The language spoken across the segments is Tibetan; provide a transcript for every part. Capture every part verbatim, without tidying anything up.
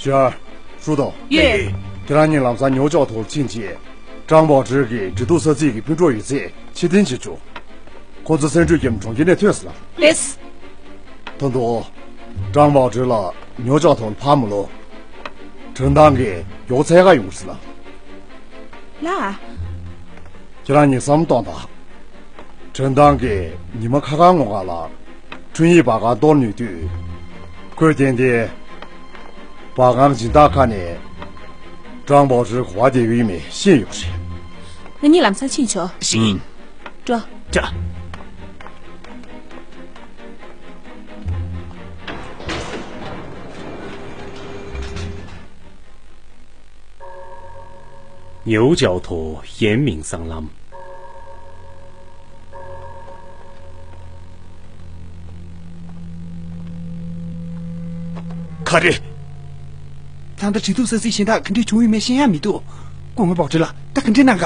ཀྲང་ཧྲུའུ་ཏོ། ཡོད། ཁྱེད་རང་གཉིས་ལམ་སང་ཉོ་ཅའོ་ཐོག་ཕྱིན་རྗེས། ཀྲང་པའོ་ཀྲི་གིས་འབྲེལ་གཏུག་ས་ཚིགས་ཀྱི་སྤུན་གྲོགས་ཡོད་ཚད་ཕྱིར་འཐེན་བྱེད་ཆོག་ཁོ་ཚོ་སེང་འབྲུག་རྒྱབ་གྲོང་ཁྱེར་ནས་ཐོན་སོང་ལ། ལེས། ད་དུང་། ཀྲང་པའོ་ཀྲི་ལགས་ཉོ་ཅའོ་ཐོག་ལ་ཕར་མ་ལོག་ཁྲིན་ཐང་གིས་མགྱོགས་ཚད་ག་ཡོང་གི་རེད་ལ། ལགས། ཁྱེད་རང་གཉིས་བསམ་བློ་གཏོང་དང་། ཁྲིན་ཐང་གིས་ཉི་མ་ཁ་ཁ་སྔོན་མ་ལ། འཕྲིན་ཡིག་སྦར་ཁང་གཏོར་ནུས་དུས། ཁོས་ཏན་ཏན། སྦར་ཁང་སྦྱིན་བདག་ཁ་ནས། ཀྲང་པའོ་ཀྲི་ག་པར་བསྡད་ཡོད་མེད་ཤེས་ཡོད་རེད། ང་གཉིས་ལམ་སང་ཕྱིན་ཆོག་ཤིང་། འགྲོ། ཅ། ཉའོ་ཅའོ་ཐོ་ཡན་མིང་སྲང་ལམ། ག་རེ། ད་ལྟ་འབྲེལ་གཏུག་ས་ཚིགས་གཞན་དག་ག་འདྲས་བྱུང་ཡོད་མེད་ཤེས་ཡ་མི་འདུག་སྐུ་ངོ་པའོ་ཀྲི་ལགས་ད་ག་འདྲས་གནང་ག་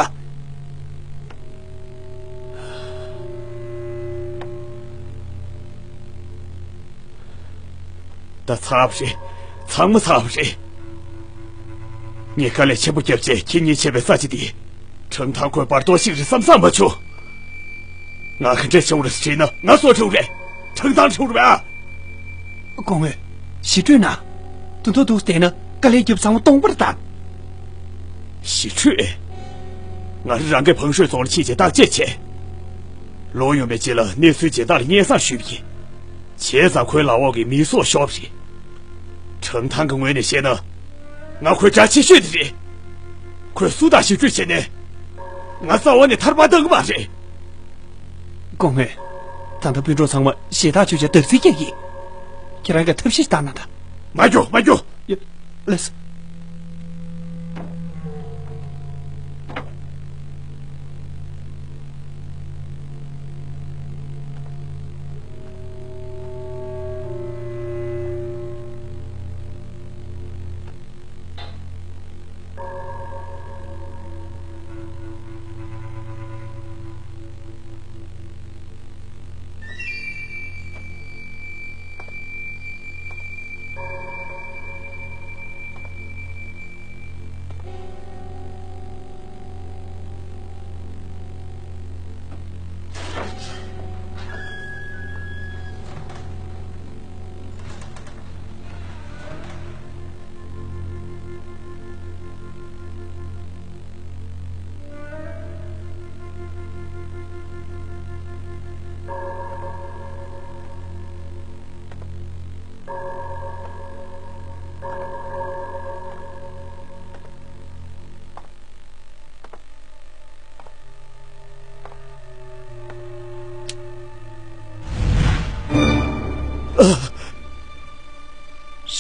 ད་ཚར་བ་རེད། ཚང་མ་ཚར་བ་རེད། ངས་དཀའ་ལས་ཆེན་པོ་བརྒྱབ་རྗེས་ཁྱེད་གཉིས་ཆེ་བའི་ས་ཆ་འདི། ཁྲང་ཐང་ཁོའི་བར་སྟོང་ཞིག་རེད་བསམ་བསམ་མ་བྱུང་། ང་ག་འདྲས་བྱུང་རེད་ཟེར་ན་ང་སོ་བྲེལ་རེད། ཁྲང་ཐང་བྲེལ་རེད་པ། སྐུ་ངོ། ཞི་ཁྲོས་ན། དུ་དུ་དུ་བལྟས་ན་དཀའ་ལས་རྒྱབ་ཚང་མ་སྟོང་པར་བཏང་། ཞི་ཁྲོས། ང་རང་གི་བང་ཧྲོས་རྫོང་ལ་ཕྱིན་རྗེས་བརྟག་དཔྱད་བྱས། ལོག་ཡོང་བའི་རྗེས་ལ་གནས་ཚུལ་ཇི་ལྟར་སྙན་སེང་ཞུས་པ་ཡིན། བྱས་ཙང་ཁོའི་ལག་འོག་གི་མི་སྲོག་ཤོར་བ་རེད། ཁྲང་ཐང་གི་ངོས་ནས་བཤད་ན། ང་ཁོའི་དགྲ་ཆེ་ཤོས་དེ་རེད། ཁོས་སུ་དང་ཞི་ཁྲོས་བྱས་ནས། ང་རྩ་བ་ནས་ཐར་པ་བཏང་གི་མ་རེད། སྐུ་ངོ། ད་ལྟ་སྤུན་གྲོགས་ཚང་མ་ཞེ་ཐག་ཆོད་ཀྱང་དར་རྩིས་རྒྱག་གི། ཁྱེད་རང་གིས་ཐབས་ཤེས་བཏང་གནང་དང་། མ་རྒྱུག་མ་རྒྱུག་ཡ། ལགས་སོ།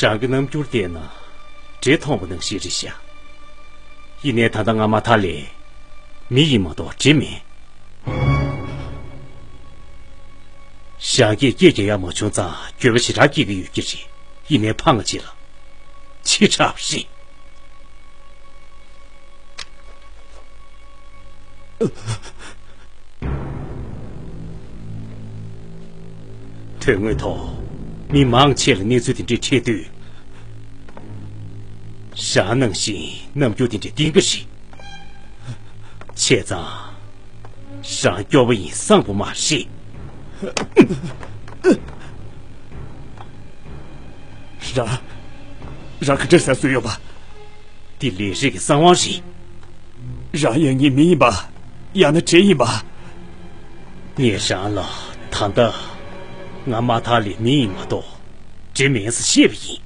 རང་གི་རྣམ་འགྱུར་བལྟས་ན་འདྲེ་མཐོང་བ་ནང་བཞིན་རེད་ཤག་ཡིན་ནའི་ད་ལྟ་ང་མ་ཐག་ལས་མི་ཡིན་མ་གཏོགས་འདྲེ་མིན། རང་གིས་སྐད་རྒྱག་ཡག་མ་བྱུང་ཙང་འགྱོད་པ་ཞེ་དྲག་སྐྱེ་གི་ཡོད་ཀྱི་རེད། ཡིན་ནའི་ཕངས་ང་ཅིག་ལ། ཕྱི་དྲགས་པ་རེད། དོན་དངོས་ཐོག་མི་མང་ཆེ་ལ་གནས་ཚུལ་དེ་འདྲས་འཕྲད་དུས། རང་ནང་བཞིན་རྣམ་འགྱུར་དེ་འདྲས་བསྟན་གི་རེད། བྱས་ཙང་། རང་སྐྱོ་བོ་ཡིན་སངས་པོ་མ་རེད། རང་། རང་གི་འདྲེ་ཟ་སྲོལ་ཡོད་པ། འདི་ལས་རིགས་ཀྱི་གསང་བ་རེད། རང་ཡང་ངའི་མི་ཡིན་པ། ཡང་ན་འདྲེ་ཡིན་པ། ངས་རང་ལ་ད་ལྟ་ང་མ་ཐག་ལས་མི་ཡིན་མ་གཏོགས་འདྲེ་མིན་ཟེར་བཤད་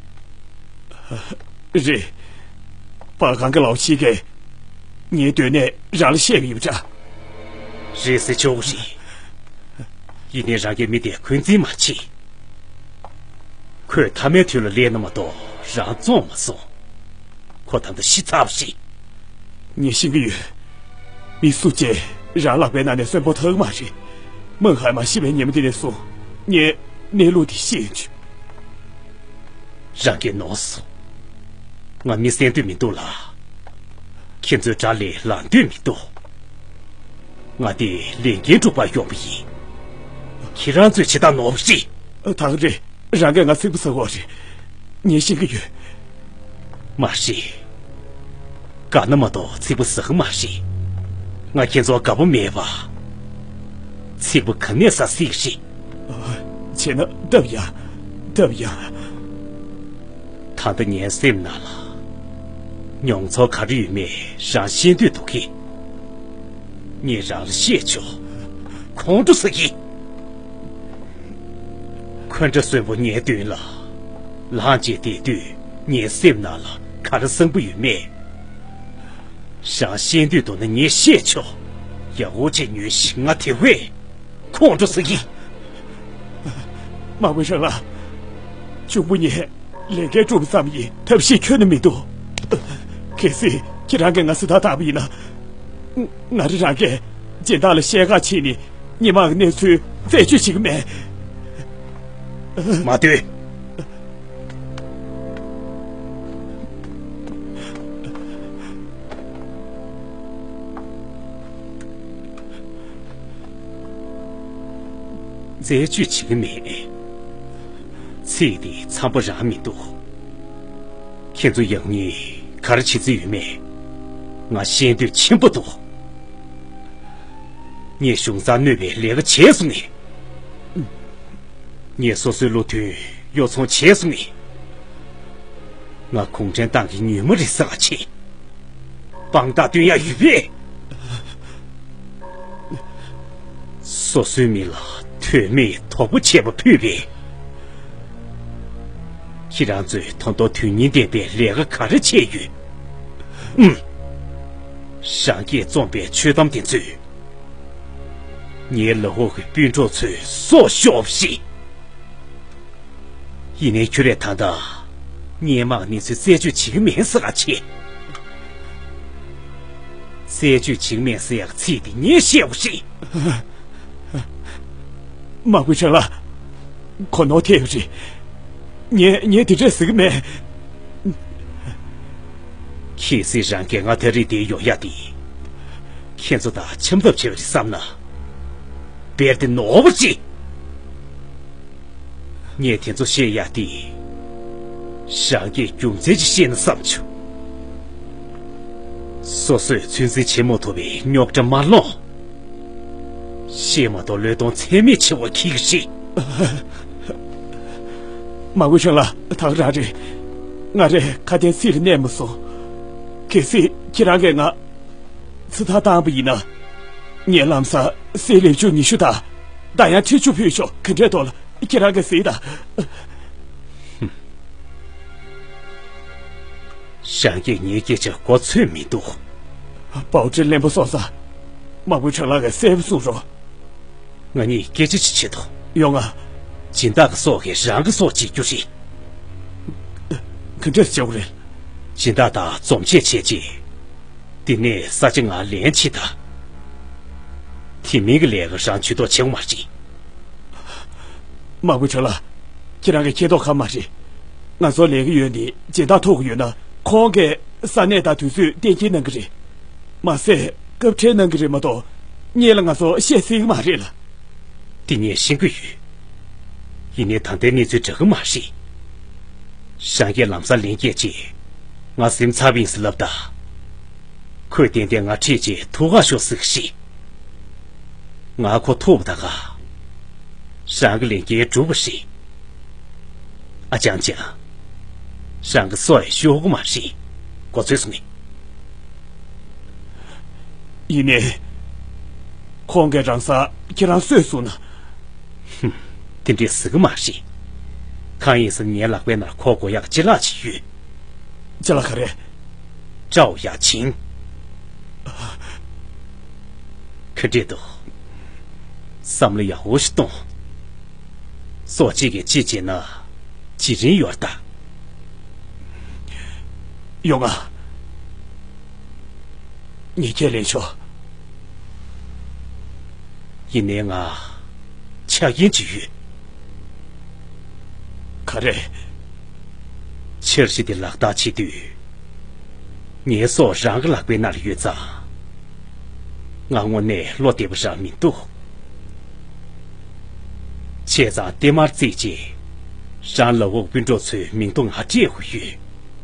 པ་ཡིན། རེད། སྦར་ཁང་གི་ལའོ་ཆི་གིས་ངའི་སྡོད་གནས་རང་ལ་བཤད་པ་ཡིན་པ་འདྲ། རེད་ཟེར་ཆོག་གི་རེད། ཡིན་ནའི་རང་གིས་མི་དེ་འཁོན་འཛིན་མ་བྱེད། ཁོས་མཐའ་མའི་དུས་ལ་སླེབས་ན་མ་གཏོགས་རང་བཙོང་མ་སོང་། ཁོ་ད་ལྟ་ཤི་ཚར་བ་རེད། ངས་ཤེས་ཀྱི་ཡོད། མི་སུ་གཅིག་རང་ལག་པའི་ནང་ནས་གསོན་པོ་ཐར་གི་མ་རེད། མིང་ཧའེ་མ་ཤི་བའི་ཉིན་མོ་དེ་ནས་བཟུང་ངས་གནས་ལུགས་དེ་ཤེས་ཡོད། རང་གིས་ནོར་སོང་། ང་མི་གསོད་འདོད་མི་འདུག་ལ། ཁྱེད་ཚོའི་དགྲ་ལས་ལངས་འདོད་མི་འདུག་ང་དེ་ལས་འགན་སྒྲུབ་པར་ཡོང་བ་ཡིན། ཁྱེད་རང་ཚོས་བྱེད་སྟངས་ནོར་བ་རེད། ད་ག་རེད། རང་གིས་ང་ཚིག་པ་ཟ་གོ་རེད། ངས་ཤེས་ཀྱི་ཡོད། མ་རེད། དགའ་ན་མ་གཏོགས་ཚིག་པ་ཟ་གི་མ་རེད། ང་ཁྱེད་ཚོར་དགའ་པོ་མེད་པ། ཚིག་པ་ག་ནས་ཟ་སྲིད་ཀྱི་རེད། བྱས་ན་སྟབས་ཡག་སྟབས་ཡག་ད་ལྟ་ངའི་སེམས་ནང་ལ་མྱོང་ཚོར་ག་རེ་ཡོད་མེད་རང་ཤེས་འདོད་འདུག་གི། ངས་རང་ལ་བཤད་ཆོག་ཁོང་ཁྲོ་ཟ་གི། འཁོན་འདྲ་གསོན་པོ་ངའི་མདུན་ལ་ལངས་བྱས་བསྡད་དུས་ངའི་སེམས་ནང་ལ་ག་རེ་བསམ་གྱི་ཡོད་མེད། རང་ཤེས་འདོད་འདུག་ན་ངས་བཤད་ཆོག་ཡག་པོ་བྱས་ཉོན་ཞིག་ང་དེ་བས་ཁོང་ཁྲོ་ཟ་གི། དམག་དཔོན་རང་ལགས། གཅུང་པོ་ངས་ལས་འགན་སྒྲུབ་ཙམ་ཡིན། ཐབས་ཤེས་ཁྱོན་ནས་མི་འདུག་གལ་སྲིད་ཁྱེད་རང་གིས་ང་སྲིད་ཐག་བཏང་པ་ཡིན་ན། ང་རང་རང་གིས་སྦྱིན་བདག་ལ་བཤད་ག་ཕྱིན་ནས་སྔོན་མ་གི་གནས་ཚུལ་རྩད་གཅོད་བྱེད་ཀྱི་མེད། མ་སྡོད། རྩད་གཅོད་བྱེད་ཀྱི་མེད། ཚིག་དེ་འཚམ་པོ་རང་མི་འདུག་ཁྱེད་ཚོ་ཡང་སྙིང་ག་རེ་བྱེད་རྩིས་ཡོད་མེད། ང་ཤེས་འདོད་ཆེན་པོ་འདུག་ངས་གཞུང་སར་གནོད་པའི་ལས་ཀ་བྱས་སོང་ངས། ངས་སོ་སོའི་བློ་མཐུན་གཡོ་ཚོང་བྱས་སོང་ངས། ང་གུང་ཁྲན་ཏང་གི་ཉུལ་མ་རེད་ཟེར་བ་བྱས། དཔང་རྟགས་སྟོན་ཡག་ཡོད་པས། སོ་སོའི་མི་ལ་དོན་མེད་དོགས་པ་བྱས་པ་ཕུད་པས། ཁྱེད་རང་ཚོས་ད་དུང་དོན་སྙིང་ལྡན་པའི་ལས་ཀ་ག་རེ་བྱས་ཡོད། ཨུམ། རང་སྐད་རྩོམ་པའི་ཆོད་གཏམ་དེ་ཚོས། ངའི་ལག་འོག་གི་སྤུན་གྲོགས་ཚོའི་སྲོག་ཤོར་བ་ཞིག་ཡིན་ནའི་ཁྱོད་རས་ད་ལྟ་སྔོན་མ་གནས་ཚུལ་རྩད་གཅོད་བྱེད་ཀྱི་མེད་ཟེར་ག་བྱེད། རྩད་གཅོད་བྱེད་ཀྱི་མེད་ཟེར་ཡག་ཚིག་དེ་ངས་བཤད་པ་ཞིག་དམག་དཔོན་ཁྲང་ལགས། གོ་ནོར་ཐེབས་རེད། ངས་ངས་དེ་འདྲས་ཟེར་གྱི་མེད། གལ་སྲིད་རང་གིས་ང་ད་རེས་འདིར་ཡོང་ཡག་དེ། ཁྱེད་ཚོ་དང་འཆམ་ཐབས་བྱས་པ་རེད་བསམ་ན། དཔེར་དེ་ནོར་བ་ཅི། ངས་དེ་ཚོ་བཤད་ཡག་དེ། རང་གིས་རྒྱུ་མཚན་ཅིག་བཤད་ན་བསམ་བྱུང་། སོ་སོས་ཚོད་འཛིན་བྱེད་མ་ཐུབ་པའི་རྙོག་དྲ་མ་སློང་། བཤད་མ་གཏོགས་བློས་གཏོང་ཚད་མེད་ཆེ་བ་འཁྱེར་གྱི་རེད། དམག་དཔོན་ཁྲང་ལགས། ད་ག་རང་རེད། ང་རས་ཁ་དན་ཚིག་ལ་གནས་མ་སོང་། གལ་སྲིད་ཁྱེད་རང་གིས་ང་ཚོད་ལྟ་བཏང་བ་ཡིན་ན། ངས་ལམ་སང་གསེར་ལེབ་ཆུང་ཉི་ཤུ་དང་། ད་ཡང་ཁྲི་བཅུ་ཕུལ་ཆོག་ག་འདྲས་འདུག་ལ་ཁྱེད་རང་གིས་གཟིགས་དང་། ཞང་གིས་ངའི་སྐད་ཆ་གོ་ཚོད་མི་འདུག་པའོ་ཀྲི་བློན་པོ་སོང་ཙང་། དམག་དཔོན་ཁྲང་ལགས་ཀྱིས་གསལ་པོ་གསུངས་རོགས། ང་གཉིས་སྐད་ཆ་ཅིག་བྱེད་དོ། ཡོང་ང་། སྦྱིན་བདག་གི་སྲོག་གིས་རང་གི་སྲོག་བྱེད་རྒྱུ་རེད། ག་འདྲས་བྱེད་དགོས་རེད། སྦྱིན་བདག་དང་འཛོམས་ཆས་བྱས་རྗེས། དེ་ནས་ས་ཆ་ང་ལེན་བྱེད་དང་། དེ་མིན་གྱི་ལས་ཀ་རང་ཇུས་གཏོགས་བྱེད་དགོས་མ་རེད། དམག་དཔོན་ཁྲང་ལགས། ཁྱེད་རང་གིས་ཤེས་རྟོགས་ག་མ་རེད། ང་ཚོ་ལས་ཀ་ཡོད་ནི་སྦྱིན་བདག་ཐུག་གི་ཡོད་ན་ཁོང་གིས་ས་གནས་དང་དུས་ཚོད་གཏན་འཁེལ་གནང་གི་རེད། མ་ཟད་སྐབས་འཕྲལ་གནང་གི་རེད་མ་གཏོགས་སྔོན་ལ་ང་ཚོ་བཤད་སྲིད་ཀྱི་མ་རེད་ལ། དེ་ངས་ཤེས་ཀྱི་ཡོད། ཡིན་ནའི་ད་ལྟའི་གནས་ཚུལ་འདྲ་གི་མ་རེད། ཞང་གིས་ལམ་སང་ལན་སྐྱེལ་རྗེས། ང་གཟིམ་ཚར་བ་ཡིན་ཟེར་ལབ་དང་། ཁོས་ཏན་ཏན་ང་ཁྲིད་རྗེས་ཐུག་ག་ཤོག་ཟེར་གི་རེད། ང་ཁོ་ཐུག་པ་ད་ག་རང་གི་ལས་འགན་འགྲུབ་པ་རེད། ཨ་ཅང་ཅང་། རང་གི་སྲོག་ཡང་ཤོར་གི་མ་རེད། གོ་ཚོད་སོང་ངས། ཡིན་ནའི། ཁོང་གིས་རང་སར་ཁྱེད་རང་གསོད་སོང་ན། ཧུམ། དེ་འདྲས་ཟེར་གི་མ་རེད། གང་ཡིན་ཟེར་ན་ངའི་ལག་པའི་ནང་ཁོ་དགོས་ཡག་ཅ་ལག་ཅིག་ཡོད། ཅ་ལག་ག་རེ། ཀྲའོ་ཡ་ཆིང་། ག་འདྲས་འདུག་བསམ་བློ་ཡག་པོ་ཞིག་གཏོང་། སྲོག་གཅིག་གིས་གཅིག་བྱས་ན་བྱེད་རིན་ཡོད་ད། ཡོང་ང་། ངས་ཁས་ལེན་ཆོག་ཡིན་ནའི་ང་ཆ་རྐྱེན་ཅིག་ཡོད། ག་རེ། འཆར་གཞི་འདི་ལག་བསྟར་བྱེད་དུས། ངའི་སྲོག་རང་གི་ལག་པའི་ནང་ལ་ཡོད་ཙང་། ང་དངོས་གནས་བློ་བདེ་པོ་རང་མི་འདུག་བྱས་ཙང་ལྟེ་མར་བརྩིས་རྗེས། རང་ལག་འོག་སྤུན་གྲོགས་ཚོའི་མིང་ཐོ་ང་སྤྲད་དགོས་ཡོད།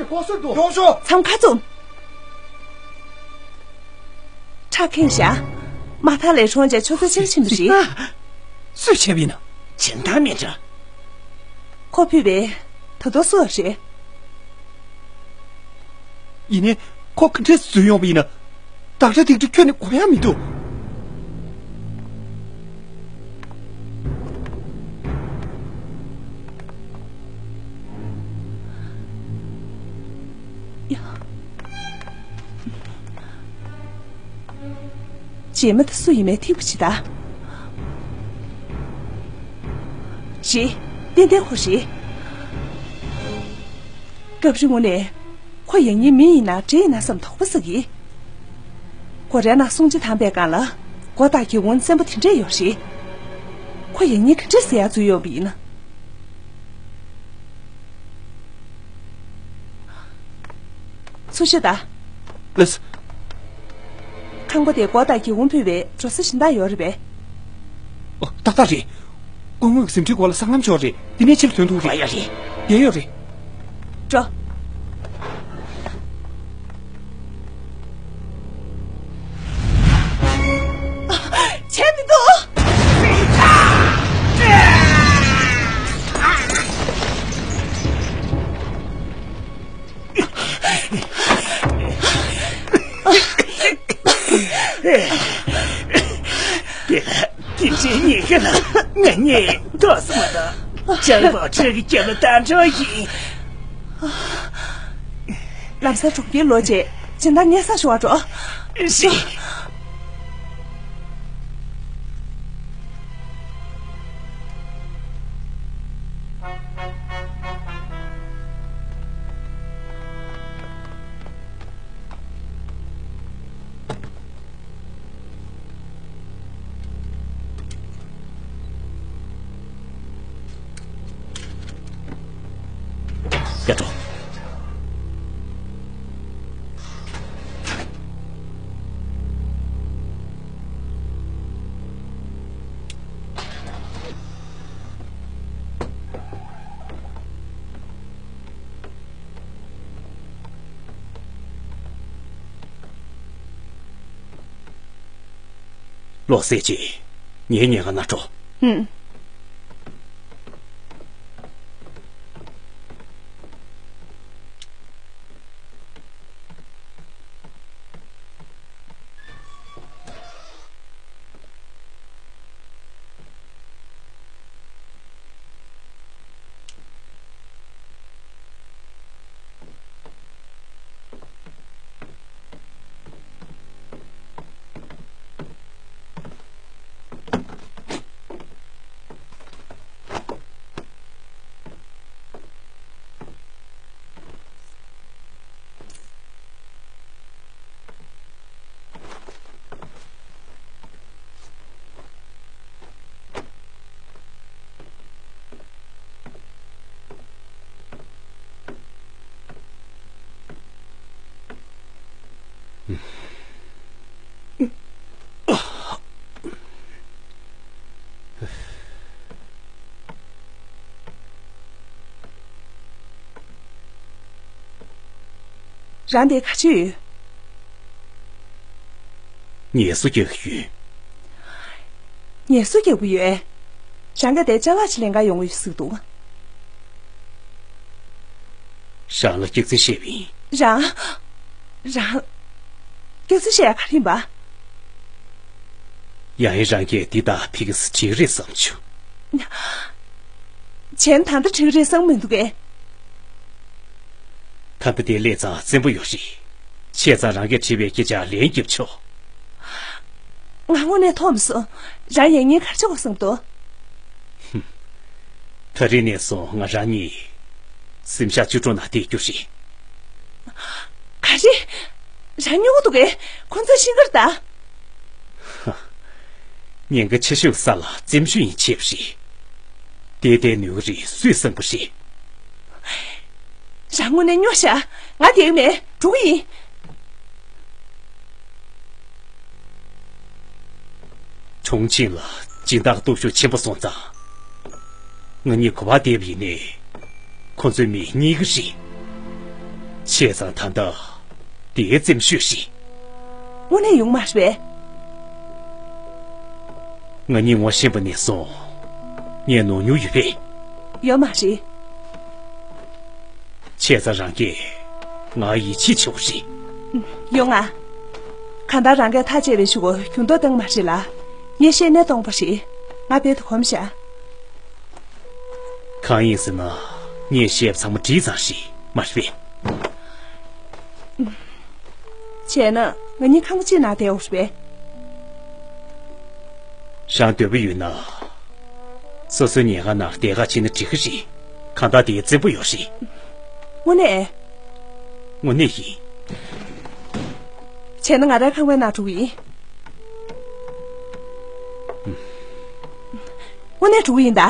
ཆེ་ཁོ་སུར་དུ་ཡོང་ཤོག་མཚམས་ཁ་ཚུམ། ཁྲག་ཁེངས་བཞག་མ་ཐག་ལས་གྲོང་ཅག་ཆུ་ཚོད་ཕྱེད་ཕྱིན་པ་རེད། ཨ། སུས་བྱས་པ་ཡིན་ན། བྱེད་སྟངས་མི་འདྲ། ཁོ་ཕུད་པས་ད་དུང་སུ་རེད། ཡིན་ནའི་ཁོ་ག་འདྲས་འཛུལ་ཡོང་བ་ཡིན་ན། བདག་ཅག་དེ་འདྲ་ཁྱོན་ནས་གོ་ཡ་མི་འདུག་ཡ། རྗེས་མ་དེ་སུ་ཡིན་མིན་ཐིག་པ་ཅིག་ལྟ། རེད། ཏན་ཏན་ཁོ་རེད། སྐབས་རིང་ངོ་ནས་ཁོ་ཡང་སྙིང་མི་ཡིན་ན་འདྲེ་ཡིན་ན་བསམ་དོགས་པ་ཟ་གི། སྒོ་རའི་ནང་སྲུང་བྱེད་དམ་པའི་སྒང་ལ་མགོ་བཏགས་ཀྱི་འོན་བཙན་པོ་དེ་འདྲས་ཡོད་རེད། ཁོ་ཡང་སྙིང་ག་འདྲས་ཟེར་ཡ་འཛུལ་ཡོང་བ་ཡིན་ན། ཚུར་ཤོག་ད། ལགས། ཁང་པ་དེ་སྒོ་དང་སྒེའུ་ཁུང་ཕུད་པའི་འགྲོ་ས་གཞན་དག་ཡོད་རེད་པས། ཨོ། ཏག་ཏག་རེད། སྐུ་ངོ་གི་ཟིན་བྲིས་སྐོར་ལ་སྲང་ལམ་ཕྱོགས་རེད། དེ་ནས་ཕྱིར་ཐོན་ཐུབ་རེད། ཡོད་རེད། ཡོད་རེད། འགྲོ། བྱས་མི་འདུག་དེ་ལ་དེ་འདྲའི་ཉེན་ཁ་ལ་ང་གཉིས་ཐོག་སོང་བ་དང་། ལྕགས་པོ་ཁྲི་གི་རྒྱབ་ལ་ད་འགྲོ་ཡིན། ལམ་སང་གྲོང་ཁྱེར་ལོག་རྗེས་སྦྱིན་བདག་སྙན་སེང་ཞུ་བར་འགྲོ། རེད། ཡར་འགྲོ། ལོག་ཟེར་གྱིས། ངའི་ཉེན་ཁ་ན་འགྲོ། ཧུམ། རང་དེ་ག་ཅི་ཡོད། ངལ་གསོ་རྒྱག་གི་ཡོད། ངལ་གསོ་རྒྱག་གི་ཡོད། རང་ག་དེ་ཅ་ལག་ཅིག་ལེན་ག་ཡོང་གི་ཡོད་ཟེར་གི་འདུག་རང་ལ་སྐྱག་རྫུན་བཤད་པ་ཡིན། རང་། རང་། སྐྱག་རྫུན་བཤད་ཡ་ག་རེ་ཡིན་པ། ཡང་ཡང་རང་གིས་འདི་དག་ཕ་གིར་བྲིས་རེད་བསམ་བྱུང་། བྱས་ན་ད་ལྟ་བྲིས་རེད་བསམ་མི་འདུག་གས། ད་ལྟ་དེ་སླེབས་ཙང་བཙན་པོ་ཡོད་རེད། བྱས་ཙང་རང་གིས་བྲིས་པའི་སྐད་ཆ་ལན་རྒྱབ་ཆོག་ང་དངོས་གནས་མཐོང་མི་སོང་། རང་ཡང་སྙིང་ག་རེ་བྱེད་དགོས་བསམ་འདུག་ད་རེས་ནས་བཟུང་ང་རང་གཉིས་གཟིམ་ཤག་བཅུ་དྲུག་ནང་བསྡད་རྒྱུ་རེད། ག་རེ། རང་སྨྱོ་གི་འདུག་གས། ཁོ་ཚོས་ཤེས་ཀྱི་རེད་ད། ཧ། ཉེན་ཁ་ཆེ་ཤོས་ས་ལ་བཙན་བྱོལ་ཡིན་བྱས་པ་རེད། དེ་ལྟའི་ནུས་པ་རེད་སུས་གསུངས་པ་རེད། རང་དངོས་གནས་སྨྱོ་ཤག་ང་བསྡད་ཀྱི་མེད། འགྲོ་གི་ཡིན། ཁྲུང་ཆིང་ལ་སྦྱིན་བདག་སྟོབས་ཤུགས་ཆེན་པོ་སོང་ཙང་། ང་གཉིས་ག་པར་བསྡད་པ་ཡིན་ནའི། ཁོ་ཚོའི་མི་རྙེད་ཀྱི་རེད། བྱས་ཙང་ད་ལྟ་དེའི་བཙན་བྱོལ་རེད། དངོས་གནས་ཡོང་མ་རེད་པས། ང་གཉིས་ངོ་ཤེས་པ་ནས་བཟུང་། ངས་ནོར་མྱོང་ཡོད་པས། ཡོད་མ་རེད། བྱས་ཙང་རང་གིས་ང་ཡིད་ཆེས་བྱེད་དགོས་རེད། ཡོང་ང་། གང་ལྟར་རང་གིས་ཐག་བཅད་པའི་གཞུག་གུ་འགྱུར་ལྡོག་བཏང་མ་རེད་ལ། ངས་བཤད་ནས་སྟོང་པ་རེད། ང་རྦད་དེ་གོམས་ཤག། གང་ཡིན་ཟེར་ན། ངས་བཤད་པ་ཚང་མ་འགྲིག་ཙང་རེད་མ་རེད་པས། བྱས་ན་ང་གཉིས་ཁང་པ་གཅིག་ནང་བསྡད་འོ་རེད་པས། རང་འདོད་པ་ཡོད་ན། སོ་སོའི་ཉལ་ཁང་ནང་བསྡད་ག་ཕྱིན་ན་འགྲིག་གི་རེད། གང་ལྟར་དེ་བཙན་པོ་ཡོད་རེད། དངོས་གནས། དངོས་གནས་ཡིན། བྱས་ན་ང་རང་ཁང་པའི་ནང་འགྲོ་གི་ཡིན། དངོས་གནས་འགྲོ་གི་ཡིན་ད།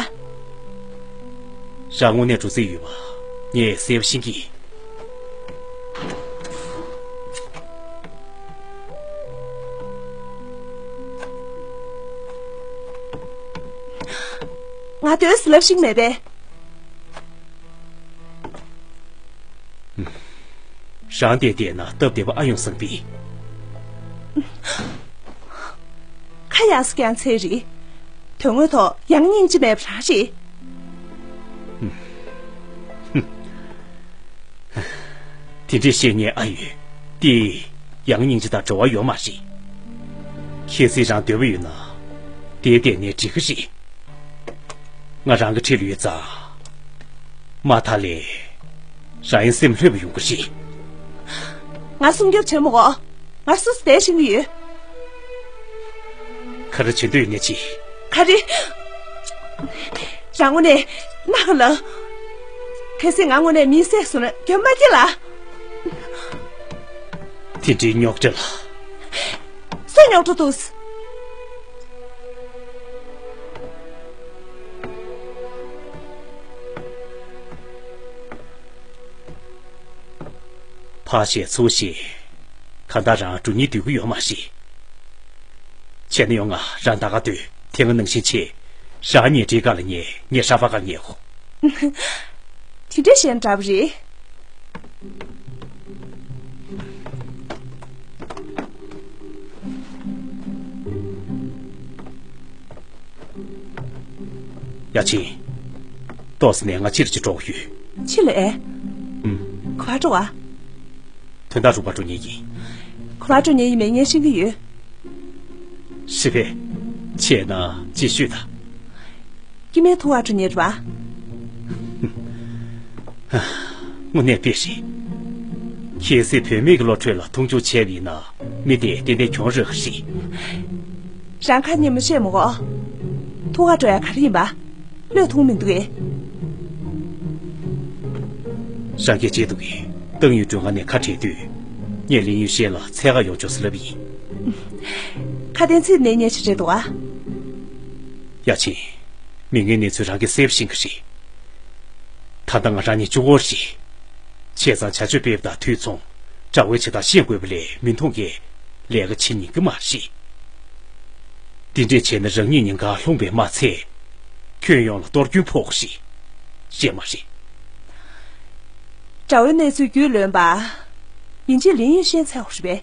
རང་དངོས་གནས་འགྲོ་རྩིས་ཡོད་པ་ངས་གསལ་པོ་ཤེས་ཀྱི་ཡིན། ང་སྡོད་ཟེར་ལབ་ཤེས་ཀྱི་མེད་པས། རང་དེ་བལྟས་ན་སྟབས་བདེ་པོ་ཨ་ཡོང་བསམ་པས། ཁ་ཡག་སོ་རྐྱང་ཚད་རེད། དོན་དངོས་ཐོག་ཡང་སྙིང་རྗེ་མེད་པ་རང་རེད། དེ་འདྲས་བཤད་མཁན་ཨ་ཡོད། དེ་ཡང་སྙིང་རྗེ་དང་འབྲེལ་བ་ཡོད་མ་རེད། གལ་སྲིད་རང་འདོད་པ་ཡོད་ན། དེ་བལྟས་ནས་འགྲིག་གི་རེད། ང་རང་གི་འཁྲིས་ལ་ཡོད་ཙང་། མ་མཐའ་ལ། རང་ཡང་སེམས་ལྷོད་པོ་ཡོང་གི་རེད། ང་སྲུང་སྐྱོབ་བྱེད་མི་དགོས། ང་སོ་སོ་བསྡད་ཤེས་ཀྱི་ཡོད། ག་རེ་བྱེད་འདོད་ཡོད་ནས་ཅི། ག་རེ། རང་དངོས་གནས་གནག་ལ། གལ་སྲིད་ང་དངོས་གནས་མིའི་སྲས་སུ་ན་རྒྱབ་མ་སྐྱེ་ལ། དེ་འདྲའི་རྙོག་དྲ་ལ། སུ་རྙོག་དྲ་འདུག། ཕར་བཤད་ཚུར་བཤད། གང་ལྟར་རང་འགྲོ་སྙིང་འདོད་ཀྱི་ཡོད་མ་རེད། བྱས་ན་ཡོང་ང་། རང་ད་ག་སྡོད། དེ་སྔ་ནང་བཞིན་བྱེད། རང་ཉལ་ཁྲིའི་སྒང་ལ་ཉལ། ངས་ཧྲ་ཕར་སྒང་ཉལ་གོ། དེ་འདྲས་བཤད་ན་འདྲ་པོ་རེད། ཡ་ཆེན། ཏོག་ཙམ་ནས་ང་ཕྱིར་ཅིག་འགྲོ་དགོས་ཡོད། ཕྱི་ལ་ཨེ། ཨུམ། ག་པར་འགྲོ་བ། དོན་དག་རུ་བ་འགྲོ་ཉེན་ཡིན། ག་པར་འགྲོ་ཉེན་ཡིན་མེད་ངས་ཤེས་ཀྱི་ཡོད། ཤི་བས། བྱས་ན་ཅིག་ཤོད་དང་། སྐྱེ་དམན་ཐུག་ག་འགྲོ་ཉེན་རེད་བ། དངོས་གནས་དཔེ་རེད། གལ་སྲིད་བུད་མེད་ཀྱི་བློ་གྲོས་ལ་མཐོང་ཆུང་བྱས་པ་ཡིན་ན། མི་དེ་ཏན་ཏན་གྱོང་རག་གི་རེད། རང་ཁ་ཉིན་མོ་བཤད་མི་དགོས། ཐུག་ག་འགྲོ་ཡ་ག་རེ་ཡིན་པ། བློས་ཐུག་མི་འདུག་གས། རང་གིས་བརྗེད་འདུག་གས། ཏང་ཡུན་ཀྲུང་ང་ནས་ཁ་བྲལ་དུས། ངས་ལིན་ཡུས་ཤན་ལ་འཚོལ་ག་ཡོང་ཆོག་ཟེར་ལབ་ཡིན། ཁ་དན་ཚིག་ནས་ཉེ་ཆེ་རེད་འདུག་ཨ། ཡ་ཆེན། མི་ངན་གནས་ཚུལ་རང་གིས་གསལ་པོ་ཤེས་ཀྱི་རེད། ད་ལྟ་ང་རང་གཉིས་གཅིག་པོ་རེད། བྱས་ཙང་བྱ་སྤྱོད་སྤེལ་བ་དང་དུས་མཚུངས་དགྲ་བོའི་བྱེད་སྟངས་ཤེས་དགོས་པ་ལས་མི་མཐོང་གི་ལས་ཀ་བྱེད་ཉན་གི་མ་རེད། འདི་འདྲས་བྱས་ན་རང་ཉིད་ཉེན་ཁར་ལྷུང་བས་མ་ཚད། ཁྱོན་ཡོངས་ལ་གཏོར་སྐྱོན་ཕོག་གི་རེད། རེད་མ་རེད། དགྲ་བོའི་གནས་ཚུལ་རྒྱུས་ལོན་པ། ཡིན་གཅིག་ལིན་ཡུས་ཤན་འཚོལ་དགོས་རེད་པས།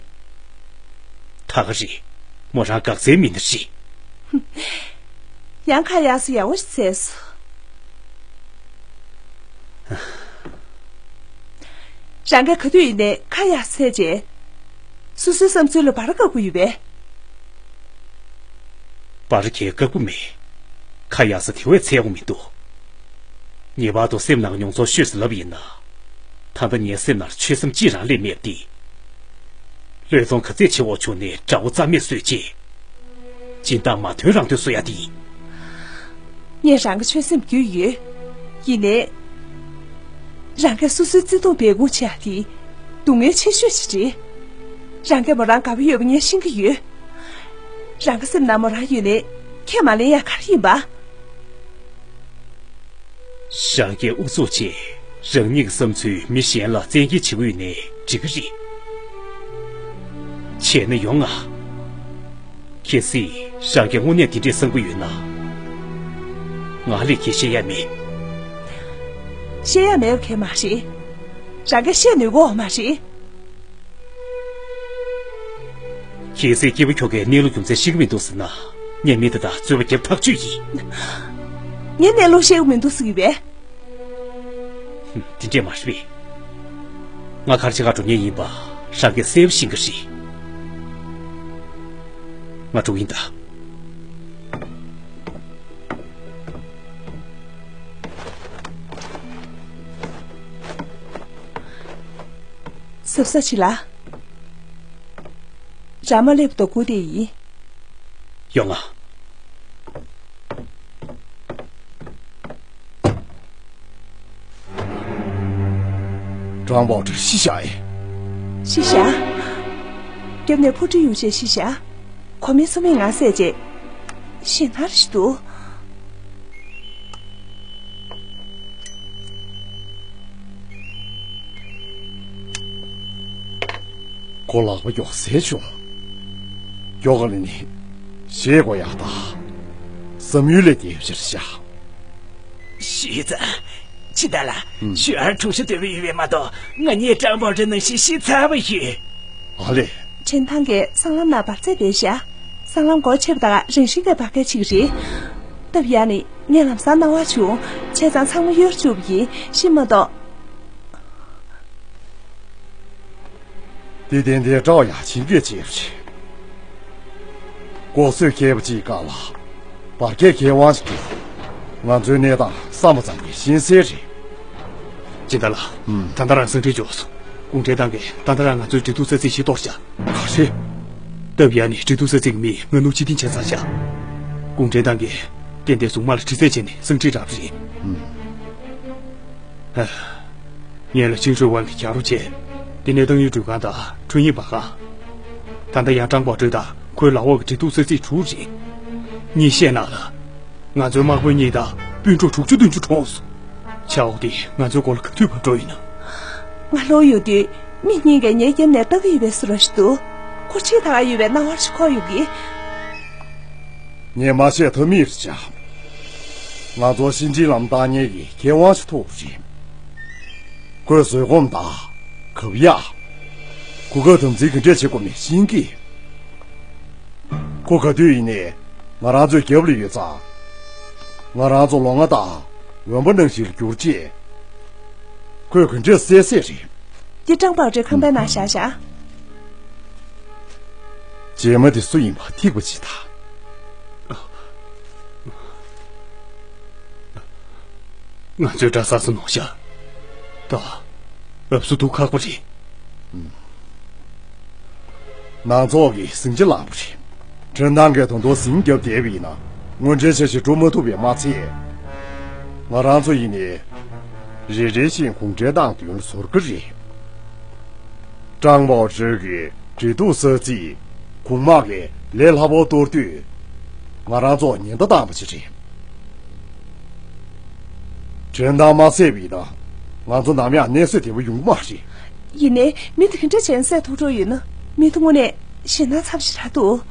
ད་ག་རེད། མོ་རང་འགག་རྩའི་མི་སྣ་རེད། ཡང་ཁ་ཡག་སོ་ཡག་པོ་ཞིག་བཙལ་སོང་། རང་གིས་ག་དུས་ཡིན་ནའི་ཁ་ཡག་བཙལ་རྗེས། སོ་སོའི་བསམ་ཚུལ་ལ་བར་བཀག་པོ་ཡོད་པས། བར་གྱི་བཀག་པོ་མེད། ཁ་ཡག་ས་དེ་བས་འཚོལ་དགོས་མི་འདུག། ངེས་པར་དུ་སེམས་ནང་མྱོང་ཚོར་ཤོད་ཟེར་ལབ་ཡིན་ན། ད་ལྟ་ངའི་སེམས་ནང་ཆོད་སེམས་གཅིག་རང་སླེབས་མེད་པ་འདི། བློས་གཏོང་ག་ཚད་ཆེ་བོ་བྱུང་ནས་དགྲ་བོ་རྩ་མེད་བཟོས་རྗེས། སྦྱིན་བདག་མ་ཐོན་རང་དོན་བཟོ་ཡ་དེ་ཡིན། ངས་རང་གི་ཆོད་སེམས་རྒྱུས་ཡོད། ཡིན་ནའི། རང་གིས་སོ་སོའི་བརྩེ་དུང་སྦས་སྐུང་བྱེད་ཡ་དེ། སྡུག་བསྔལ་ཆེ་ཤོས་ཤིག་རེད། རང་གིས་མོ་རང་དགའ་པོ་ཡོད་པ་ངས་ཤེས་ཀྱི་ཡོད། རང་གི་སེམས་ནང་མོ་རང་ཡོད་ནའི་ཁས་མ་ལེན་ཡ་ག་རེ་ཡིན་པ། རང་གིས་ཨུ་ཚུགས་བྱས། རང་ཉིད་ཀྱི་བསམ་ཚུལ་མི་གཞན་ལ་བཙན་འགེལ་བྱེད་ཀྱི་ཡོད་ནའི་འགྲིག་གི་རེད། བྱས་ན་ཡོང་ང་། གལ་སྲིད་རང་གིས་དངོས་གནས་དེ་འདྲས་བསམ་གྱི་ཡོད་ན། ང་ལས་ཀྱིས་བཤད་ཡ་མེད། བཤད་ཡ་མེད་པ་གང་ཡང་མ་རེད། རང་གིས་བཤད་ནུས་པ་ཡོད་མ་རེད། གལ་སྲིད་སྐྱེས་བུ་ཁྱོ་གའི་གནས་ལུགས་རྒྱུ་མཚན་ཤེས་ཀྱི་མི་འདུག་ཟེར་ན། ངས་མི་དེ་དག་རྩོད་པ་རྒྱབ་ཐག་གཅོད་ཡིན། ངས་གནས་ལུགས་ཤེས་ཀྱི་མི་འདུག་ཟེར་གྱི་པས། ཧུམ། དེ་འདྲས་མ་རེད་པས། ང་ག་རེ་བྱེད་ག་འགྲོ་མཁན་ཡིན་པ་རང་གིས་གསལ་པོ་ཤེས་ཀྱི་རེད། ང་འགྲོ་གི་ཡིན་ད། གཟབ་གཟབ་བྱེད་ལ། རང་མ་སླེབས་དོ་དགུ་དེ་ཡིན། ཡོང་ང་། ཀྲང་པའོ་ཀྲི་ཤི་བཞག་ཡིན། ཤི་བཞག་རྒྱབ་ནས་ཕོ་ཁྲི་ཡུག་ཆེ་ཤི་བཞག་གོ་མིན་སུ་མིན་ང་བསད་རྗེས། ཤི་ན་རེ་ཞིག་འདུག་ཁོ་ལག་པ་མགྱོགས་སེ་བྱུང་། མགྱོགས་ག་ལ་ནི། ཞེད་དགོས་ཡག་ད། བསམ་ཡུལ་ལས་བརྒལ་ཕྱིར་བཞག་ཤི་ཙང་། ཕྱི་ཟླ་ལ། ཞུ་ཨར་གྲུང་ཤོས་སྡོད་པ་ཡོད་པས་མ་གཏོགས་ང་གཉིས་ཀྲང་པའོ་ཀྲི་ནང་བཞིན་ཤི་ཚར་བ་ཡོད། ཨ་ལས། ཁྲིན་ཐང་གིས་སྲང་ལམ་ནང་འབར་རྫས་བསྡད་ཤག་སྲང་ལམ་སྒོ་ཕྱེ་བ་དང་རིང་བཞིན་གྱི་འབར་གས་ཆེ་གི་རེད། སྟབས་ཡག་ནི་ངས་ལམ་སང་སྣང་བ་བྱུང་། བྱས་ཙང་ཚང་མ་གཡོལ་བཅུག་པ་ཡིན། ཤི་མ་གཏོགས། དེ་ཏན་ཏན་ཀྲའོ་ཡ་ཆིན་གྱིས་བྱས་པ་རེད། ལྐོག་གསོད་མཁས་པ་ཅིག་བཀག་ལ། འབར་གས་མཁས་དབང་ཞིག་བསྐྲུན། ང་ཚོའི་གནས་སྟངས་བསམ་པ་ཙམ་གྱིས་ཤེས་གསལ་རེད། སྦྱིན་བདག་ལགས། ཨུམ། ད་ལྟ་རང་ཟིན་བྲིས་འཇོག་སོང་། གུང་ཁྲན་ཏང་གིས་ད་ལྟ་རང་ང་ཚོའི་འབྲེལ་གཏུག་ས་ཚིགས་ཤིག་གཏོར་བཞག་ག་རེ། སྟབས་ཡག་ནི་འབྲེལ་གཏུག་ས་ཚིགས་མི་ང་ནུ་ཅི་ཏིན་ཆ་ཚང་བཞག་གུང་ཁྲན་ཏང་གིས་ཏན་ཏན་གཟུངས་དམག་ལ་དྲི་རྩད་བྱས་ནས་ཟིན་བྲིས་བསྒྲགས་པ་རེད། ཨུམ། ཨ། ངས་ལ་ཆིང་ཧྲུའུ་ཝང་གིས་རྒྱག་རོགས་བྱས། དེ་ནས་ཏང་ཡོན་དྲུང་ཁང་དང་ཁྲུན་ཡིག་པར་ཁང་། ད་ལྟ་ཡང་ཀྲང་པའོ་ཀྲི་དང་ཁོའི་ལག་འོག་གི་འབྲེལ་གཏུག་ས་ཚིགས་དྲུག་རེད། གཉིས་བཤད་ན་ལ། ང་ཚོའི་དམག་དཔོན་གཉིས་དང་སྤུན་གྲོགས་དྲུག་ཅུ་བདུན་ཅུ་གྲོངས་སོང་། ཆ་འོག་དེ་ང་ཚོའི་མགོ་ལ་ག་དུས་བབས་འགྲོ་ཡིན་ན། ང་ལོག་ཡོང་དུས་མི་གཉིས་ཀས་ངའི་རྒྱབ་ནས་ལྟ་གི་ཡོད་པའི་བཟོ་འདྲ་ཞིག་འདུག་ཁོ་ཁྲིད་ད་ག་ཡོད་པའི་སྣང་བ་ཞིག་འཁོར་ཡོང་གི། ངས་མ་བཤད་ཐབས་མེད་རེད་བྱ། ང་ཚོ་ཕྱི་འབྲེལ་ལམ་བཏང་མཁན་གྱི་མཁས་དབང་ཞིག་ཐུག་པ་རེད། ཁོས་བཟོད་སྒོམ་དང་། གབ་ཡག་གོ་སྐབས་དམ་འཛིན་ག་འདྲས་བྱེད་དགོས་མིན་ཤེས་ཀྱི། ཁོ་ག་དུས་ཡིན་ནའི་ང་རང་ཚོའི་རྒྱབ་ལ་ཡོད་ཙང་། ང་རང་ཚོ་ལོང་བ་དང་འོན་པ་ནང་བཞིན་ལ་གྱུར་རྗེས། ཁོས་ག་འདྲས་བསད་བསད་རེད། འདི་ཀྲང་པའོ་ཀྲི་ཁང་པའི་ནང་བཞག་བཞག་རྗེས་མ་དེ་སུ་ཡིན་པ་ཐིག་པ་ཅིག་དང་། ང་ཚོའི་གྲྭ་ས་སུ་ནོར་ཤག་ད། ཨབ་སུ་དུ་ཁག་པོ་རེད། ནང་ཚོགས་ཀྱིས་ཟིང་ཆ་ལངས་པ་རེད། ཁྲིན་ཐང་གིས་ད་དུང་ཟིང་རྒྱབ་བསྡད་པ་ཡིན་ན་དངོས་འབྲེལ་འཆར་གཞི་འགྲུབ་མ་ཐུབ་པས་མ་ཚད། ང་རང་ཚོ་ཡིན་ནའི། རེ་རེ་བཞིན་གུང་ཁྲན་ཏང་མདུན་ལ་ཟུར་གི་རེད། ཀྲང་པའོ་ཀྲི་གི་འབྲེལ་གཏུག་ས་ཚིགས་གུང་དམག་གིས་ལས་སླ་པོ་གཏོར་དུས། ང་རང་ཚོ་ཉེན་བརྡ་བཏང་བ་ཞིག་རེད། ཁྲིན་ཐང་མ་བསད་པ་ཡིན་ན། ང་ཚོ་ནམ་ཡང་གནས་ཚུལ་བདེ་པོ་ཡོང་གི་མ་རེད། ཡིན་ནའི་མི་དེ་ག་འདྲ་བྱས་ནས་བསད་ཐུབ་འགྲོ་ཡོད་ན། མི་དེ་དངོས་གནས་ཞེད་སྣང་ཚ་པོ་ཞིག་རག་འདུག་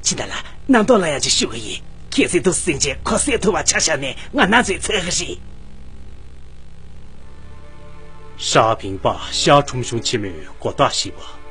སྦྱིན་བདག་ལགས། རྣམ་རྟོག་ལངས་ཡག་ཅིག་ཞུ་གི་ཡིན། གལ་སྲིད་དུ་ཟིན་རྗེས་ཁོ་བསད་ཐུབ་པ་ཆ་བཞག་ནས་ང་ན་ཚོད་འཚོལ་གི་རེད། ཧྲ་ཕིང་པ་ཤར་ཁྲོམ་གཞུང་ཆེན་མོའི་སྒོ་རྟགས་བཞི་པ།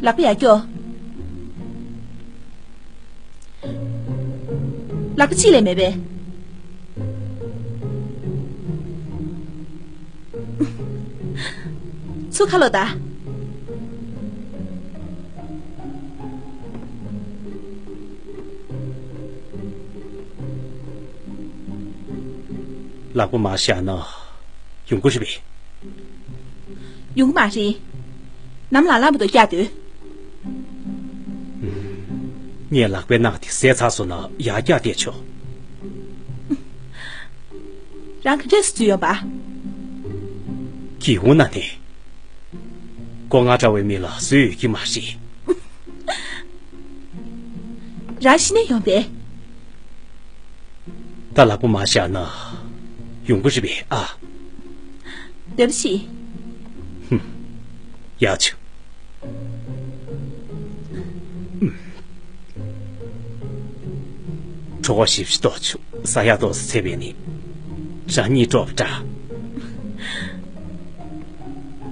ལག་པ་ཡར་སྐྱོར། ལག་པ་གཅིག་ལས་མེད་པས། ཚུར་ཁ་ལོག་ད། ལག་པ་མར་བཞག་ན་ཡོང་གི་རེད་པས། ཡོང་གི་མ་རེད། ནམ་ལངས་ལངས་བར་དུ་བཀྱག་སྡོད། ངས་ལག་པའི་ནང་དེ་བཟས་ཚར་སོང་ན་ཡར་བཀྱག་བསྡད་ཆོག། རང་ག་འདྲས་སུ་འཛུལ་ཡོང་པ། སྒེའུ་ཁུང་ནང་ནས། ཁོ་ང་འདྲ་བའི་མི་ལ་བཟོད་ཡོད་ཀྱི་མ་རེད། རང་གཞི་ནས་ཡོང་པས། ད་ལག་པ་མར་བཞག་ན་ཡོང་གི་རེད་པས་ཨ། འདོད་པ་བྱེད། ཧུམ། ཡག་བྱུང་། གྲོད་ཁོག་ཞེ་པོ་ཅིག་ལྟོགས་བྱུང་། ཟ་ཡག་ཏོག་ཙམ་འཚོལ་བས་ནི། རང་གཉིད་དཀྲོགས་པ་འདྲ།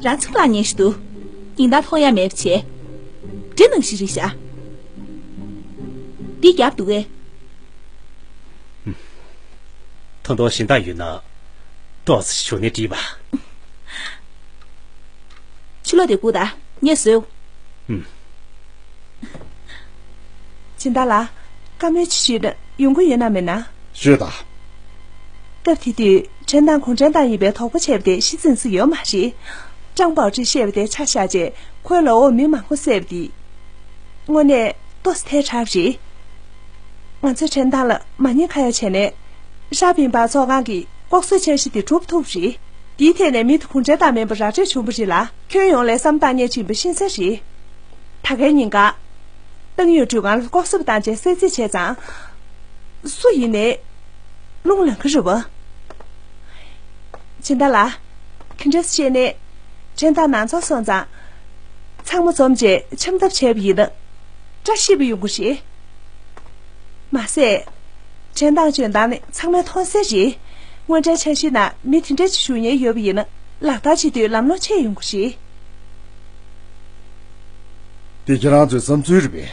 རང་ཚུར་ལངས་ཉེན་ཞིག་འདུག། སྙིང་གཏམ་མཐོང་ཡ་མེད་པ་བྱས། འདྲེ་ནང་བཞིན་རེད་ཤག། འདི་རྒྱབ་འདུག་གས། ད་དུང་གཞན་དག་ཡོད་ན། ཏོག་ཙམ་ཞོགས་ནས་དྲིས་པ། ཕྱི་ལོགས་དེ་སྒུག་དང་། ངས་བཟོས། ཨུམ། སྦྱིན་བདག་ལགས། བཀའ་མོལ་ཅིག་ཞུས་ན་ཡོང་གི་ཡོད་ན་མེད་ན། ཞུས་དང་། སྐབས་དེ་དུས་ཁྲེན་ཏང་གུང་ཁྲན་ཏང་ཡིན་པའི་དོགས་པ་བྱས་པ་དེ་ཤི་ཙིན་སི་ཡོད་མ་རེད། ཀྲང་པའོ་ཀྲི་བཤད་པ་དེ་ཆ་བཞག་རྗེས་ཁོའི་ལག་འོག་མི་མང་པོ་བསད་པ་དེ། དངོས་གནས་ཏོག་ཙམ་ཐལ་དྲགས་པ་རེད། ང་ཚོས་ཁྲེན་ཏང་ལ་མ་ཉེས་ཁ་ཡ་བྱས་ནས། ཧྲ་པིན་པ་ཚོགས་ཁང་གི་ལྐོག་གསོད་འཆར་གཞི་དེ་འགྲུབ་ཐུབ་རེད། དེའི་ཐད་ནས་མི་དེ་གུང་ཁྲན་ཏང་མིན་པ་ར་སྤྲོད་བྱུང་བ་རེད་ལ། ཁྱོན་ཡོངས་ལ་བསམ་བཏང་ཉན་གྱིན་པ་ཤེས་གསལ་རེད། ད་གའི་ཉིན་ཀ། ཏང་ཡོན་ཀྲུའུ་ཁང་ལ་ལྐོག་གསོད་པ་བཏང་རྗེས་གསོད་རྩིས་བྱས་ཙང་། སུ་ཡིན་ནའི། རླུང་ལངས་ཀྱི་རེད་པ། སྦྱིན་བདག་ལགས། ག་འདྲས་བཤད་ནའི། ཁྲེན་ཏང་ནང་ཚོགས་སོང་ཙང་། ཚང་མ་འཛོམས་རྗེས་འཆམ་ཐབས་བྱས་པ་ཡིན་ན། བཀྲ་ཤིས་པ་ཡོང་གི་རེད། མ་ཟད། ཁྲེན་ཏང་འཇོན་ཐང་ནི་ཚང་མས་མཐོང་གསལ་རེད། དངོས་འབྲེལ་འཆར་གཞིའི་ནང་མི་དེ་འདྲ་ཅིག་ཞུགས་མཁན་ཡོད་པ་ཡིན་ན་ལག་བསྟར་བྱེད་དུས་ལམ་ལྷོང་ཆེ་ཡོང་གི་རེད། འདི་ཁྱེད་རང་ཚོའི་བསམ་ཚུལ་རེད་པས།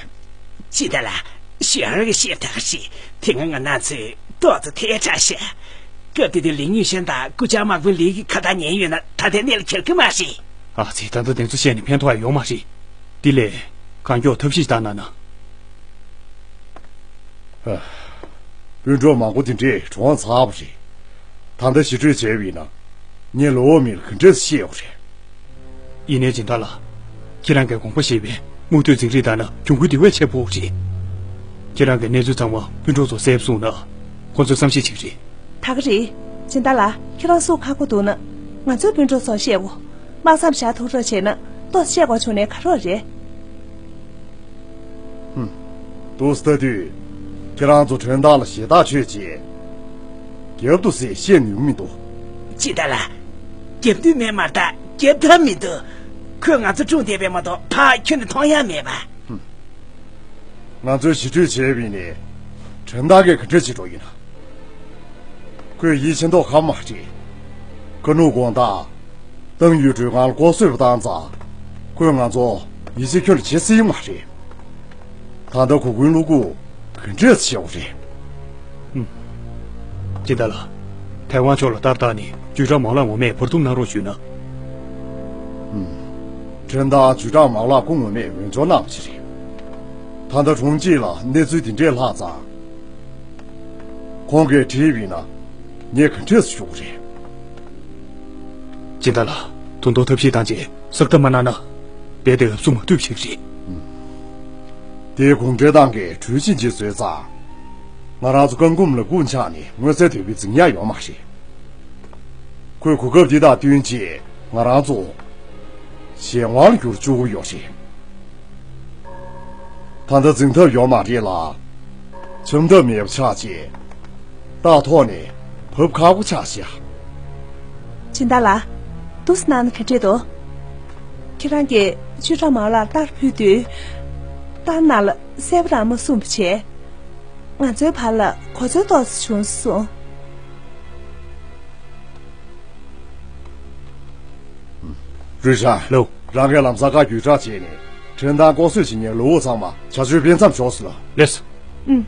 སྦྱིན་བདག་ལགས། ཞུ་ཡང་རེ་བཤད་ཐག་ཞིག་དེ་སྔ་ང་རང་ཚོས་ཏོག་ཙམ་ཐལ་དྲགས་ཤག། སྐབས་དེ་དུས་ལི་ཉུང་ཤན་དང་སྐུ་བཅར་དམག་དཔོན་ལི་གི་ཁ་བརྡ་ཉན་ཡོད་ན་ད་ལྟའི་གནས་ལ་འགྱུར་གི་མ་རེད། ཨ་ཙི། ད་ལྟ་དེ་ཚོ་བཤད་ནས་ཕན་ཐོགས་ཡ་ཡོད་མ་རེད། དེ་ལས་གང་མགྱོགས་ཐབས་ཤེས་བཏང་ན་ན། ཨ། སྤུན་གྲོགས་མང་པོ་དེ་འདྲས་གྲོངས་ཚར་བ་རེད། ད་ལྟ་ཞི་གྲོས་བྱས་པ་ཡིན་ན། ངས་ལོ་འོག་མི་ལ་ག་འདྲས་བཤད་དགོས་རེད། ཡིན་ནའི་སྦྱིན་བདག་ལགས། ཁྱེད་རང་གིས་དགོངས་པ་བཞེས་པའི་དམངས་གཙོའི་འཛིང་རིམ་ལྟར་ན་གྱོང་གུན་དེ་བས་ཆེ་པོ་རེད། ཁྱེད་རང་གིས་གནས་ཚུལ་ཚང་མ་སྤུན་གྲོགས་ཚོར་གསལ་པོ་གསུངས་ན། ཁོང་ཚོས་བསམ་ཤེས་བྱེད་ཀྱི་རེད། ད་ག་རེད། སྦྱིན་བདག་ལགས། ཁྱེད་རང་སུ་ཁག་པོ་འདུག་ན། ང་ཚོའི་སྤུན་གྲོགས་ཚོར་བཤད་དགོས། དམག་མཚམས་བཞག་ཐུབ་རོགས་བྱས་ན་ཏོག་ཙམ་བཤད་དགོས་བྱུང་ནའི་ག་རེ་རེད། ཧུམ། འདུག་སེ་ལྟ་དུས། ཁྱེད་རང་ཚོ་ཁྲེན་ཏང་ལ་ཞེ་ཐག་ཆོད་རྗེས། རྒྱབ་ཏུ་ཟེར་བཤད་ནུས་མི་འདུག། སྦྱིན་བདག་ལགས། རྒྱབ་མདུན་མེད་མ་རེད་ད་རྒྱབ་ཐབས་མི་འདུག། ཁོས་ང་ཚོ་བཀྲོངས་བསྡད་པས་མ་གཏོགས་ཕར་ཁྱོན་ནས་མཐོང་ཡ་མེད་པ། ཧུམ། ང་ཚོས་ཞི་གྲོས་བྱས་པ་ཡིན་ནའི། ཁྲེན་ཏང་གིས་ག་འདྲ་བྱེད་འགྲོ་ཡིན་ན། ཁོས་ཡིད་ཆེས་མདོག་ཁ་པོ་མ་བྱེད། ཁ་ནུབ་དགོང་དག། ཏང་ཡོན་ཀྲུའུ་ཁང་ལ་ལྐོག་གསོད་པ་བཏང་ཙང་། ཁོས་ང་ཚོ་ཡིད་ཆེས་ཁྱོན་ནས་བྱེད་སྲིད་མ་རེད། ད་ལྟ་གོ་གུན་བླུག་རྒྱུ་ག་འདྲས་བྱེད་དགོས་རེད། ཨུམ། སྦྱིན་བདག་ལགས། ཐའེ་ཝན་ཕྱོགས་ལ་ལྟ་བསྟར་ནས་ཇུས་ཀྲང་མའོ་ལགས་ངོ་མས་བར་འདུམ་གནང་རོགས་ཞུས་ན། ཨུམ། ཁྲེན་ཏང་ཇུས་ཀྲང་མའོ་ལགས་ཁོ་ངོ་མས་འོས་སྦྱོར་གནང་བ་ཞིག་རེད། ད་ལྟ་གྲོང་ཁྱེར་ལ་གནས་ཚུལ་དེ་འདྲས་ལྷག་ཙང་། ཁོང་གིས་དྲིས་པ་ཡིན་ན། ངས་ག་འདྲས་སེ་ཞུ་དགོས་རེད། སྦྱིན་བདག་ལགས། ད་དུང་ཐབས་ཤེས་བཏང་རྗེས་གསལ་བརྡ་མ་གནང་ན། རྦད་དེ་ཨབ་སུ་མ་ཐུབ་ཞིག་རེད། དེ་གུང་ཁྲན་ཏང་གིས་གྲོས་གཞི་ཅིག་བཟོས་ཙང་། ང་རང་ཚོ་རྐང་འགུམ་ལ་རྐུན་ཆགས་ནས་མངོན་གསལ་དོད་པོའི་འཛིང་ཡག་ཡོད་མ་རེད། ཁོས་གོ་སྐབས་འདི་དང་བསྟུན་བྱས་ང་རང་ཚོ་གཞན་དབང་ལ་བསྒྱུར་བཅུག་གི་ཡོད་རེད། ད་ལྟ་འཛིང་ཐབས་ཡོད་མ་རེད་ལ། ཆམ་ཐབས་མེད་པ་ཆགས་རྗེས། རྟ་ཐོག་ནས་བབས་ཁག་པོ་ཆགས་ཤག་སྦྱིན་བདག་ལགས། འདུག་སེ་གནང་ན་ག་འདྲས་འདུག་ཁྱེད་རང་གིས་ཅུས་ཀྲང་མའོ་ལགས་ལ་རྟ་ཕུལ་དུས། རྟ་ནང་ལ་གསལ་པོ་རང་མ་གསུངས་པ་བྱས། ང་ཚོའི་བར་ལ་གོ་འཛོལ་ཏོག་ཙམ་བྱུང་སོང་། རུས་ཧྲན། ལགས། རང་གིས་ལམ་སང་བཀའ་བརྒྱུད་བསྒྲགས་བྱས་ནས་ཁྲིན་ཏང་ལྐོག་གསོད་བྱེད་མཁན་ལུའུ་ཚང་མ་བྱ་སྤྱོད་སྤེལ་མཚམས་འཇོག་ཟེར་ལ། ལགས་སོ། ཨུམ།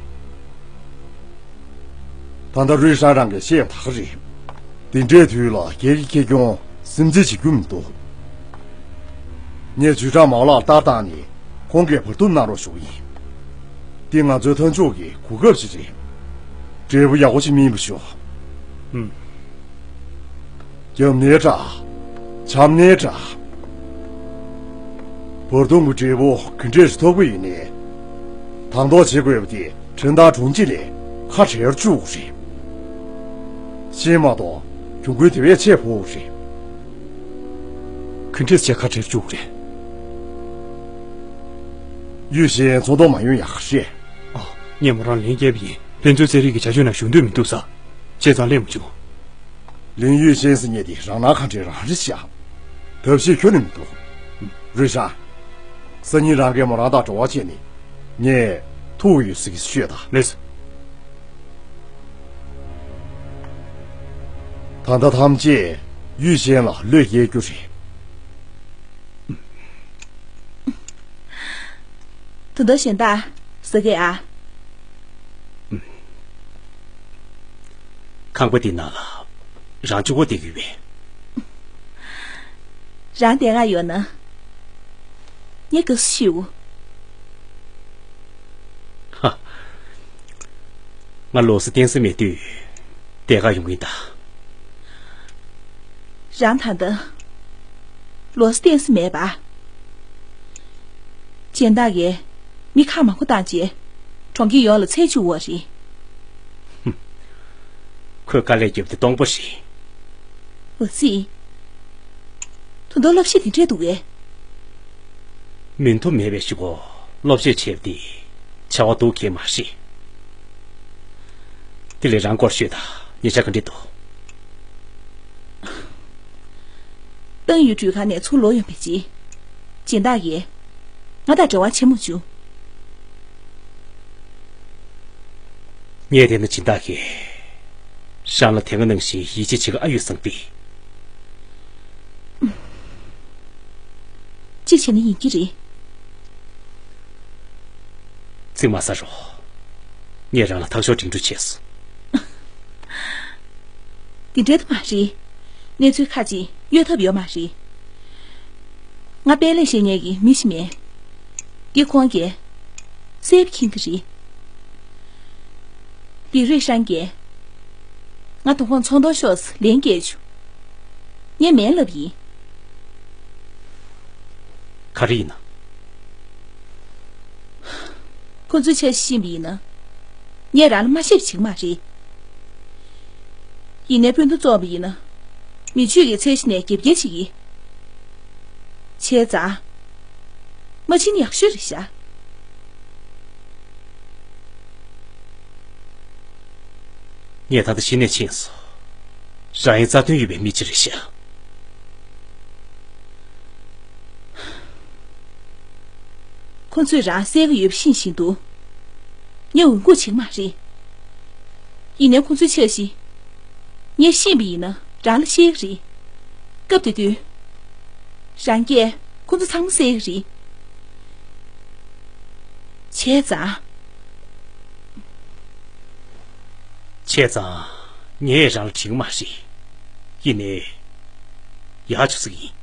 ད་ལྟ་རུས་ཧྲན་རང་གིས་བཤད་པ་ད་ག་རེད། འདི་འདྲའི་དུས་ལ་སྒེར་གྱི་ཁེ་གྱོང་སེམས་ཁྲལ་བྱེད་རྒྱུ་མི་འདུག་ངས་ཅུས་ཀྲང་མའོ་ལགས་ལྟར་བཏང་ནས་ཁོང་གིས་བར་འདུམ་གནང་རོགས་ཞུ་གི་ཡིན། འདི་ང་ཚོའི་མཐའ་མཇུག་གི་གོ་སྐབས་ཤིག་རེད། འབྲས་བུ་ཡག་པོ་ཞིག་སྨིན་པ་ཤོག་ཨུམ། རྒྱབ་ནས་དྲག་བྱམས་ནས་དྲག་བར་འདུམ་གྱི་འབྲས་བུ་ག་འདྲས་ཐོབ་ཀྱི་ཡིན་ནའི། དང་ཐོག་བྱེད་དགོས་པ་དེ་ཁྲིན་ཏང་དྲུང་ཆེ་ལས་ཁ་བྲལ་བཅུག་དགོས་རེད། ཤེས་མ་གཏོགས་གྱོང་གུན་དེ་བས་ཆེ་ཕོག་གི་རེད། ག་འདྲས་བྱས་ཁ་བྲལ་བཅུག་དགོས་རེད། ཡུས་ཤན་ཚོགས་གཏོགས་མ་ཡོང་ཡག་རེད། ཨ། ངས་མོ་རང་ལན་བརྒྱབ་པ་ཡིན། ཕན་ཚུན་རྩེད་རིགས་ཀྱི་བྱ་སྤྱོད་ནང་ཞུགས་འདོད་མི་འདུག་ས། བྱས་ཙང་སླེབས་མ་བྱུང་། ལིན་ཡུས་ཤན་ཟེར་མཁན་དེ་རང་སྣང་ག་འདྲས་རང་རེད་ཤག་ཐབས་ཤེས་ཁྱོན་ནས་མི་འདུག་རུས་ཧྲན། སང་ཉིན་རང་གིས་མོ་རང་དང་འབྲེལ་བ་བྱས་ནས། ངས་ཐུག་ཡོད་ཟེར་གྱི་ཤོད་དང་། ལགས་སོ། ད་ལྟ་ཐམས་ཅད་ཡུས་ཤན་ལ་བློས་འགེལ་རྒྱུ་རེད། ད་ལྟ་གཞན་དག་ཟ་གི་ཨ། ཁང་པ་འདི་ནང་ལ་རང་གཅིག་པོ་བསྡད་ཀྱི་ཡོད་པས། རང་བསྡད་ང་ཡོད་ན། ངས་དགའ་བསུ་ཞུ། ཧ། ང་ལོ་སུ་བསྟན་ས་མེད་དུས་བསྡད་ག་ཡོང་གིན་གདའ། རང་ད་ལྟ་ལོ་སུ་བསྟན་ས་མེད་པ། སྦྱིན་བདག་གིས་མི་ཁ་མང་པོ་བཏང་རྗེས་གྲོང་ཁྱེར་ཡོངས་ལ་འཚོལ་བཅུག་པ་རེད། ཁོས་དཀའ་ལས་བརྒྱབ་དེ་སྟོང་པ་རེད། འོ་ཙི། དོན་དག་བསླབ་བྱ་དེ་འདྲས་འདུག་གས། མི་མཐོ་མེད་པའི་གཞུག་གུ་སློབ་བཤད་བྱས་པ་དེ་བྱ་བ་སྡུག་གི་མ་རེད། དེ་ལས་རང་སྐོར་ཤོད་དང་། ཉེ་ཆར་ག་འདྲས་འདུག་ཏང་ཡུལ་འགྲུལ་ཁང་ནས་ཚུར་ལོག་ཡོང་བའི་རྗེས། སྦྱིན་བདག་གིས་ང་དང་འབྲེལ་བ་བྱེད་མ་བྱུང་། ངས་བལྟས་ན་སྦྱིན་བདག་གིས་རང་ལ་དེ་སྔ་ནང་བཞིན་ཡིད་ཆེས་བྱེད་ཀྱི་ཨ་ཡོད་བསམ་སྟེ། ཅི་བྱས་ན་ཡིན་གྱི་རེད། ཚིག་མ་ཟ་རོགས། ངས་རང་ལ་ཐག་ཆོད་སྒྲིག་འགྲོ་བྱས་སོང་། དེ་འདྲའི་མ་རེད། གནས་ཚུལ་ཁ་ཅིག་གཡོལ་ཐབས་ཡོད་མ་རེད། ང་དཔལ་ལས་བཤད་མཁན་གྱི་མི་ཞིག་མིན། འདི་ཁོང་གིས་གསལ་པོ་མཁྱེན་གྱི་རེད། ལི་རུས་ཧྲན་གྱིས་ང་དང་ཁོང་ཚོགས་འདུར་ཤོག་ཟེར་ལན་བསྐྱལ་བྱུང་། ངས་མེད་ལབ་ཡིན། ག་རེ་ཡིན་ན། ཁོ་ཚོའི་ཆ་ཤས་ཤེས་པ་ཡིན་ན། ངས་རང་ལ་མ་བཤད་པ་བྱེད་ཀྱི་མ་རེད། ཡིན་ནའི་སྤུན་ཟླ་བཙོག་པ་ཡིན་ན། མི་ཆོས་ཀྱི་ཚད་གཞི་ནས་རྒྱབ་འགལ་བྱེད་ཀྱི། བྱས་ཙང་། མ་ཕྱིན་ན་ཡག་ཤོས་རེད་ཤག་ངས་ད་ལྟ་གཞི་ནས་ཕྱིན་སོང་། རང་ཡང་རྩ་དོན་ཡོད་པའི་མི་གཅིག་རེད་ཤག་ཁོ་ཚོས་རང་བསད་ཀྱི་ཡོད་པ་ཤེས་བཞིན་དུ། ངས་འོས་སྐུལ་བྱེད་ཀྱི་མ་རེད། ཡིན་ནའི་ཁོ་ཚོའི་ཆ་ཤས། ངས་ཤེས་པ་ཡིན་ན་རང་ལ་བཤད་ཀྱི་རེད། སྐབས་དེ་དུས། རང་གིས་ཁོ་ཚོ་ཚང་མ་བསད་ཀྱི་རེད། བྱས་ཙང་། བྱས་ཙང་། ངས་རང་ལ་དྲན་གྱི་མ་རེད། ཡིན་ནའི། ཡག་བྱུང་ཟེར་གྱི་ཡིན།